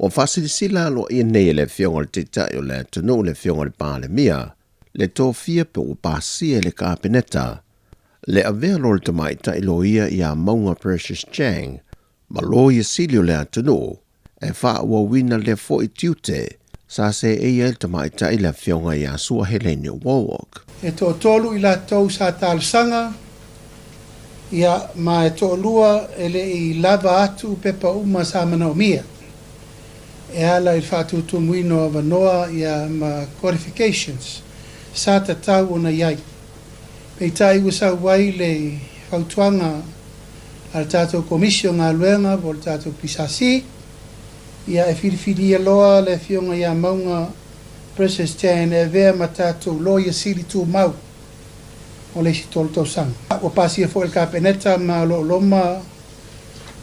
Ua faasilasila aloaia nei e le Afioga i le Taitai o le atunuu le Afioga i le Palemia le tofia pe ua pasia e le Kapeneta le avea loa o le tamaitai loia ia Mauga Precious Chang ma Loia Sili o le atunuu e faaauauina lea foi tiute sa seei ai le tamaitai le Afioga ia Sua Helene Wallwork. E toatolu i latou sa talosaga, ia, ma e toalua e le i lava atu pepa uma sa manaomia e ala i le faatutumuina o avanoa ia ma qualifications sa tatau ona i ai. Peitai ua sau ai le fautuaga a le tatou Komisi o Galuega po o le tatou PSC, ia e filifilia loa le Afioga ia Mauga Precious Chan e avea ma tatou Loia Sili Tumau mo le isi 3 tausaga. Ua pasia foi e le Kapeneta ma o lo o loma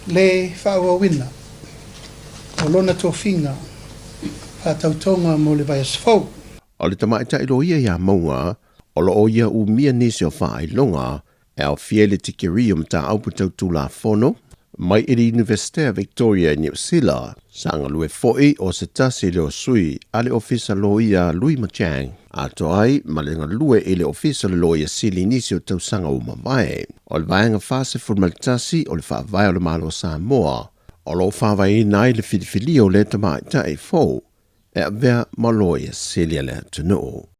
le faaauauina o lona tofiga faatautoga mo le vaiaso fou. O le tamaitai loia ia Mauga, o lo o ia umia nisi o faailoga e aofia i le tikeri o mataupu tau Tulafono mai i le Iunivesite a Victoria i Niu Sila. Sa galue foi o se tasi lea o sui a le Ofisa Loia Lui Machang, atoa ai ma le galue i le Ofisa o le Loia Sili i nisi o tausaga ua mavae. O le Vaega 41 o le Faavae o le Malo o Samoa o lo o faavaeina ai le filifilia o lea tamaitai fou e avea ma Loia Sili a le atunuu.